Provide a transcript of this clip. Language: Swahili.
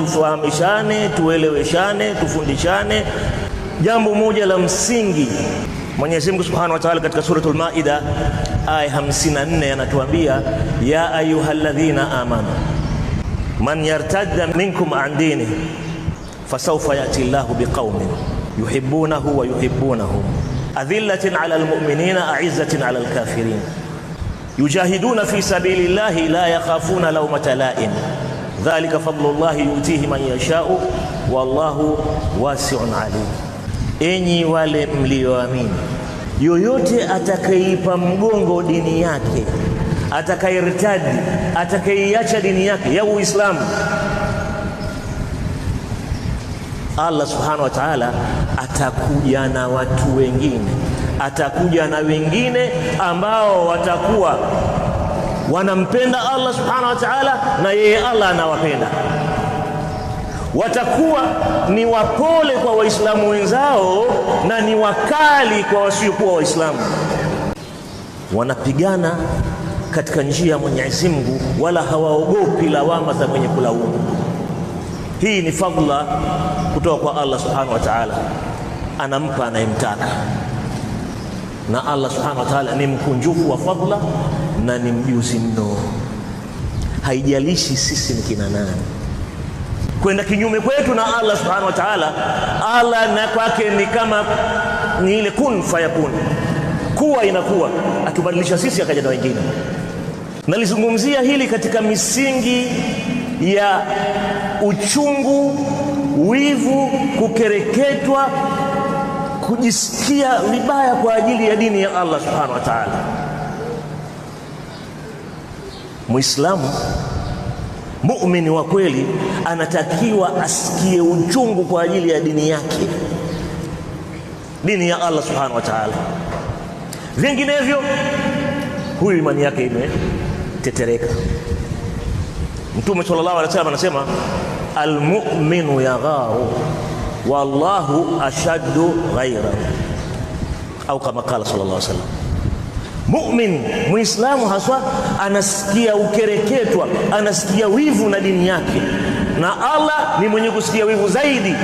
tufahamishane, tueleweshane, tufundishane. Jambo moja la msingi, Mwenyezi Mungu Subhanahu wa Ta'ala katika suratul Maida aya 54 anatuambia, ya ayyuhalladhina amanu man yartadda minkum an dinihi fasawfa yati Allahu biqaumin yuhibbunahu wa yuhibbunahum adhillatin 'ala almu'minina a'izzatin 'ala alkafirin yujahiduna fi sabilillahi la yakhafuna lawmata la'im dhalika fadlullahi yutihi man yasha'u wallahu wasi'un 'alim. Enyi wale mlioamini, yoyote atakayeipa mgongo dini yake, atakayertadi, atakayeiacha dini yake ya Uislamu, Allah Subhanahu wa Ta'ala atakuja na watu wengine, atakuja na wengine ambao watakuwa wanampenda Allah Subhanahu wa Ta'ala na yeye Allah anawapenda. Watakuwa ni wapole kwa Waislamu wenzao na ni wakali kwa wasiokuwa Waislamu. Wanapigana katika njia ya Mwenyezi Mungu, wala hawaogopi lawama za mwenye kulaumu. Hii ni fadhila kutoka kwa Allah Subhanahu wa Ta'ala, anampa anayemtaka. Na Allah Subhanahu wa Ta'ala ni mkunjufu wa fadhila na ni mjuzi mno. Haijalishi sisi ni kina nani. Kwenda kinyume kwetu na Allah Subhanahu wa Ta'ala, Allah na kwake ni kama ni ile kun fayakun, kuwa inakuwa, atubadilisha sisi akaja na wengine. Nalizungumzia hili katika misingi ya uchungu, wivu, kukereketwa, kujisikia vibaya kwa ajili ya dini ya Allah Subhanahu wa Ta'ala. Muislamu muumini wa kweli anatakiwa asikie uchungu kwa ajili ya dini yake, dini ya Allah Subhanahu wa Ta'ala. Vinginevyo huyu imani yake imetetereka. Mtume sallallahu alaihi wasallam anasema, almu'minu yagharu wallahu ashaddu ghairahu, au kama kala sallallahu alaihi wasallam. Mu'min, Muislamu haswa, anasikia ukereketwa, anasikia wivu na dini yake, na Allah ni mwenye kusikia wivu zaidi.